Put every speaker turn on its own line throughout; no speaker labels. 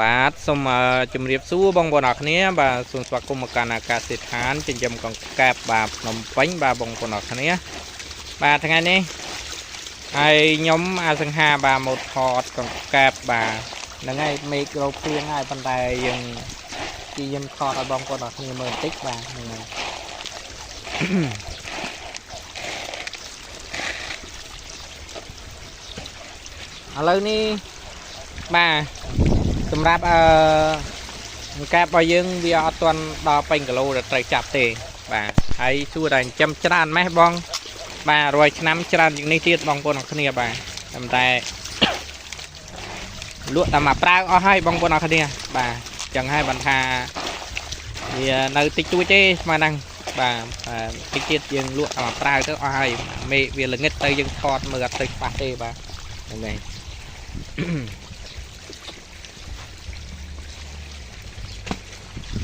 បាទសូមជម្រាបសួរបងប្អូនអរគ្នាបាទសូមស្វាគមន៍មកកាន់អាកាសដ្ឋានចិញ្ចឹមកង្កែបបាទភ្នំពេញបាទបងប្អូនអរគ្នាបាទថ្ងៃនេះហើយខ្ញុំអាសង្ហាបាទមកថតកង្កែបបាទហ្នឹងហើយមេឃរោភ្លៀងហើយប៉ុន្តែយើងព្យាយាមថតឲ្យបងប្អូនអរគ្នាមើលបន្តិចបាទហ្នឹងហើយ ឥឡូវនេះបាទសម្រាប់អង្កែបរបស់យើងវាអត់ទាន់ដល់ពេញគីឡូដែលត្រូវចាប់ទេបាទហើយសួរតែចិញ្ចឹមច្រើនម៉េះបងបាទរាល់ឆ្នាំច្រើនជាងនេះទៀតបងប្អូនអរគ្នាបាទតែតែលក់តែមកប្រាវអស់ហើយបងប្អូនអរគ្នាបាទអញ្ចឹងហើយបានថាវានៅតិចតួចទេស្មើហ្នឹងបាទបាទតិចទៀតយើងលក់តែមកប្រាវទៅអស់ហើយមេឃវាល្ងិតទៅយើងថតមើលអត់ទៅច្បាស់ទេបាទហ្នឹងហើយ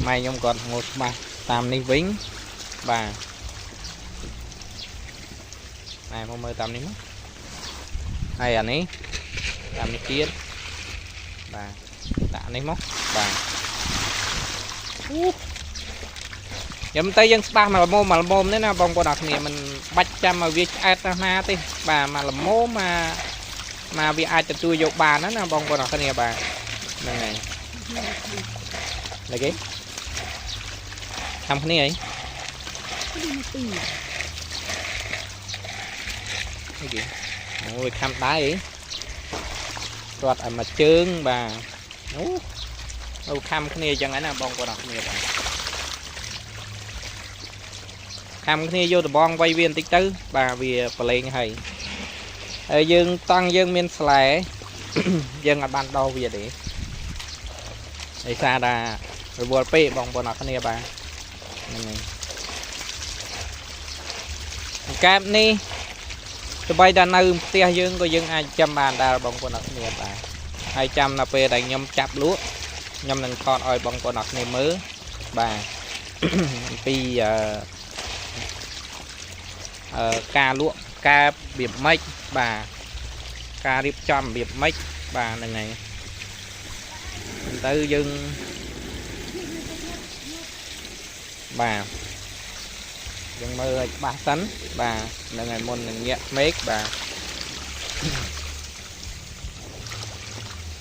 ម៉ែខ្ញុំគាត់ងូតច្បាស់តាមនេះវិញបាទម៉ែមកមើលតាមនេះមកហើយអានេះតាមនេះទៀតបាទដាក់នេះមកបាទអូខ្ញុំទៅយើងស្បាស់មកល្មមមកល្មមនេះណាបងប្អូនអរគ្នាមិនបាច់ចាំឲ្យវាឆ្អែតណាស់ណាទេបាទមកល្មមមកមកវាអាចទទួលយកបានណាណាបងប្អូនអរគ្នាបាទហ្នឹងហើយនេះគេធ្វើគ្នាអី
ពី
នេះគេអូយខំដែរអីគាត់ឲ្យមកជើងបាទអូនៅខំគ្នាអញ្ចឹងហ្នឹងណាបងប្អូនអរគ្នាបាទខំគ្នាយកដបងវៃវាបន្តិចទៅបាទវាប្រឡែងហើយហើយយើងតង់យើងមានស្លែ យើងអត់បានដោវាទេដោយសារថារវល់ពេកបងប្អូនអរគ្នាបាទហ្នឹងហើយអង្កែបនេះ ទោះបីតែនៅផ្ទះយើងក៏យើងអាចចាំបានដែរបងប្អូនអរគ្នាបាទហើយចាំដល់ពេលដែលខ្ញុំចាប់លក់ខ្ញុំនឹងថតឲ្យបងប្អូនអរគ្នាមើលបាទ ពីអឺអឺការលក់កែបរបៀបម៉េចបាទការរៀបចំរបៀបម៉េចបាទហ្នឹងហើយទៅយើងបាទយើងមើលឲ្យច្បាស់សិនបាទហ្នឹងហើយមុននឹងញាក់មេឃបាទ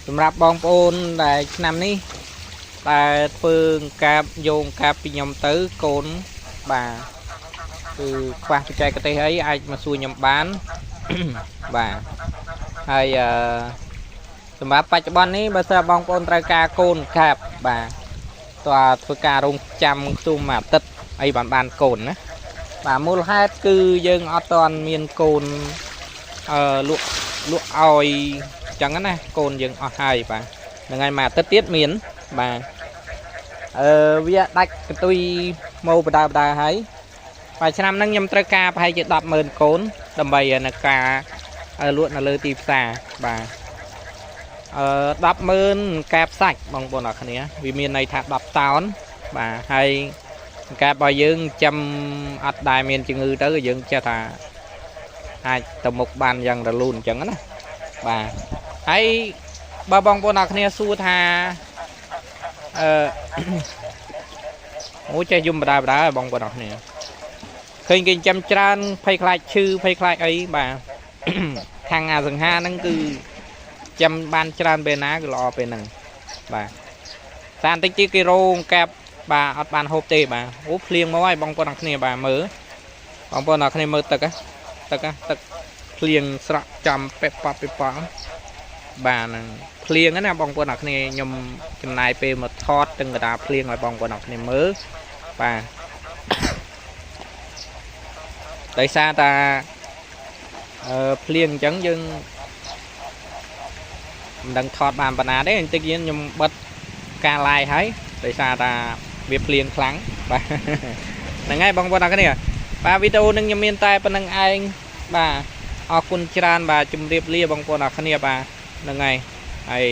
សម្រាប់បងប្អូនដែលឆ្នាំនេះដែលធ្វើអង្កាបយោងអង្កាបពីខ្ញុំទៅកូនបាទគឺខ្វះបច្ចេកទេសអីអាចមកសួរខ្ញុំបាន បាទហើយអឺសម្រាប់បច្ចុប្បន្ននេះបើសិនបងប្អូនត្រូវការកូនអង្កាបបាទតើធ្វើការរងចាំខ្ទង់មួយអាទិត្យអីបានបានកូនណាបាទមូលហេតុគឺយើងអត់ទាន់មានកូនអឺលក់លក់ឲ្យចឹងណាកូនយើងអស់ហើយបាទហ្នឹងហើយមួយអាទិត្យទៀតមានបាទអឺវាដាច់កន្ទុយមកបដើបដើហើយបាទឆ្នាំហ្នឹងខ្ញុំត្រូវការប្រហែលជា100000កូនដើម្បីនៅការលក់នៅលើទីផ្សារបាទអឺ100000កែបសាច់បងប្អូនអរគ្នាវាមានន័យថា10តោនបាទហើយកែបរបស់យើងចាំអត់ដែលមានជំងឺទៅយើងចេះថាអាចទៅមុខបានយ៉ាងរលូនអញ្ចឹងណាបាទហើយបើបងប្អូនអរគ្នាសួរថាអឺ អូចេះយំបដាបដាបងប្អូនអរគ្នាឃើញគេចាំច្រើនភ័យខ្លាចឈឺភ័យខ្លាចអីបាទ ខាងអាសង្ហាហ្នឹងគឺចាំបានច្រើនពេលណាគឺល្អពេលហ្នឹងបាទសានតិចទៀតគេរោងកាប់បាទអត់បានហូបទេបាទអូភ្លៀងមកហើយបងប្អូនអរគ្នាបាទមើលបងប្អូនអរគ្នាមើលទឹកទឹកទឹកភ្លៀងស្រក់ចំពេបប៉ពេបបាទហ្នឹងភ្លៀងណាបងប្អូនអរគ្នាខ្ញុំចំណាយពេលមកថតទាំងកដាភ្លៀងឲ្យបងប្អូនអរគ្នាមើលបាទដោយសារតាអឺភ្លៀងអញ្ចឹងយើងមិនដឹងថតបានប៉ុណ្ណាទេបន្តិចខ្ញុំបិទការ live ហើយដោយសារតាវាភ្លៀងខ្លាំងបាទហ្នឹងហើយបងប្អូនអរគ្នាបាទវីដេអូនឹងខ្ញុំមានតែប៉ុណ្្នឹងឯងបាទអរគុណច្រើនបាទជម្រាបលាបងប្អូនអរគ្នាបាទហ្នឹងហើយហើយ